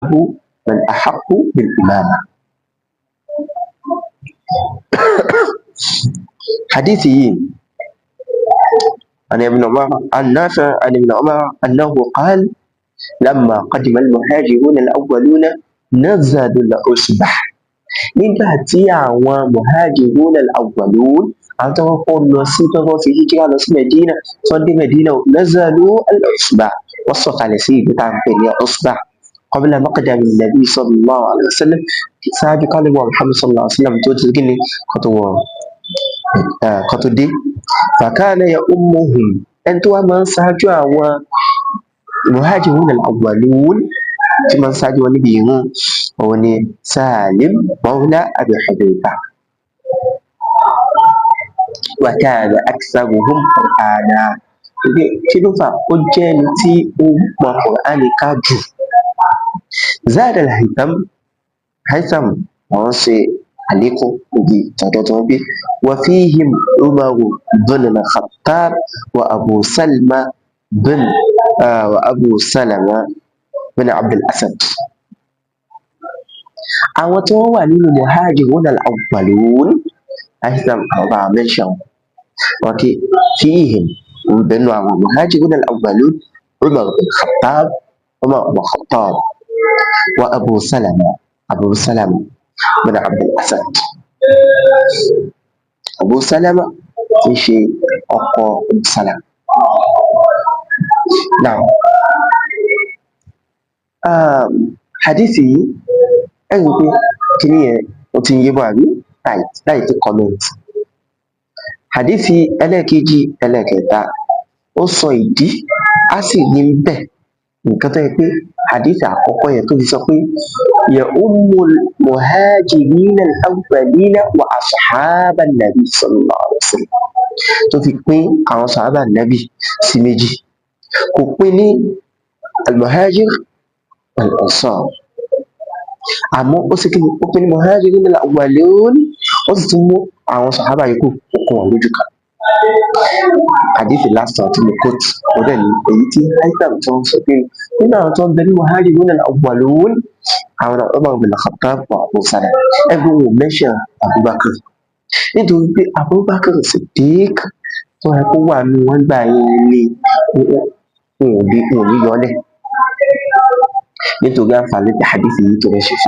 Man ahaqqu bil imama. Hadithi yìí, عن ابن عمر، عن نافع عن ابن عمر أنه قال: لما قدم المهاجرون الأولون نزلوا العصبة. Nígbà tí àwọn muhajirun al-awwalun, àwọn tó kọ́kọ́ lọ sí, tó kọ́kọ́ fi hijira lọ sí Medina, tó dé Medina, nazalu al-Usba, wọ́n sọ̀kalẹ̀ sí ìlú tá à ń pè ní Usba, qabla maqdami nabi sallallahu alayhi wa sallam, ṣáájú kálíwọ̀ Muhammad sallallahu alayhi wa sallam tó ti gíní kó tó wọ̀, kó tó dé. Fakana ya ummuhum, ẹni tó wá máa ń ṣáájú àwọn muhajirun al-awwalun, tí máa ń ṣáájú wọn níbi ìrun, òun ni Salim mawla Abi Hudhayfa, wa kana aktharuhum Qur'ana. Kí ló fà? Ó jẹ́ ẹni tí ó mọ Qur'an ká jù. Zada al-Haytham, Haytham àwọn ṣe àlékún níbi tọ̀dọ̀ tó ń gbé: wa fihim Umaru bin al-Khattab wa Abu Salama bin Abdul Asad. Àwọn tí wọ́n wà nínú muhajirun al-awwalun, Haytham àwọn bá mention wọn kí fihim bẹnu àwọn muhajirun al-awwalun Umar bin Khattab, Umar bin Khattab, wa Abu Salama, Abu Salama bin Abdul Asad, Abu Salama tí í ṣe ọkọ Salama. Now, hadithi yìí, ẹ rí i pé kíní yẹn ó ti ń yé bọ̀, àbí? Láì tí comment. Hadithi ẹlẹ́ẹ̀kejì, ẹlẹ́ẹ̀kẹta, ó sọ ìdí, á sì ní bẹ́ẹ̀ nǹkan tó yẹ pé hadith àkọ́kọ́ yẹn tó fi sọ pé ya ummul muhajirina al-awwalina wa ashaban nabi sallallahu alaihi wasallam, tó fi pín àwọn sahaba nabi sí méjì, kò pín ní al-muhajir wal-ansar, àmọ́ ó sì kí ni, ó pín ní muhajirina al-awwalun, ó sì tún mú àwọn sahaba yòókù, ó kó wọn lójú kan. Hadith last one tí mo quote, ó dẹ̀ ní èyí tí Haitham tó ń sọ pé nínú àwọn tó ń bẹ ní muhajiruna al-awwalun, àwọn Umar bin Khattab wa Abu Salama. Ẹgbẹ́ wọn ò mention Abubakar, nítorí pé Abubakar Siddiq tó yẹ kó wà nínú wọn gbà yẹn ni wọn ò ní yọlẹ̀, nítorí àǹfààní tí hadith yìí tó fẹ́ ṣe fún.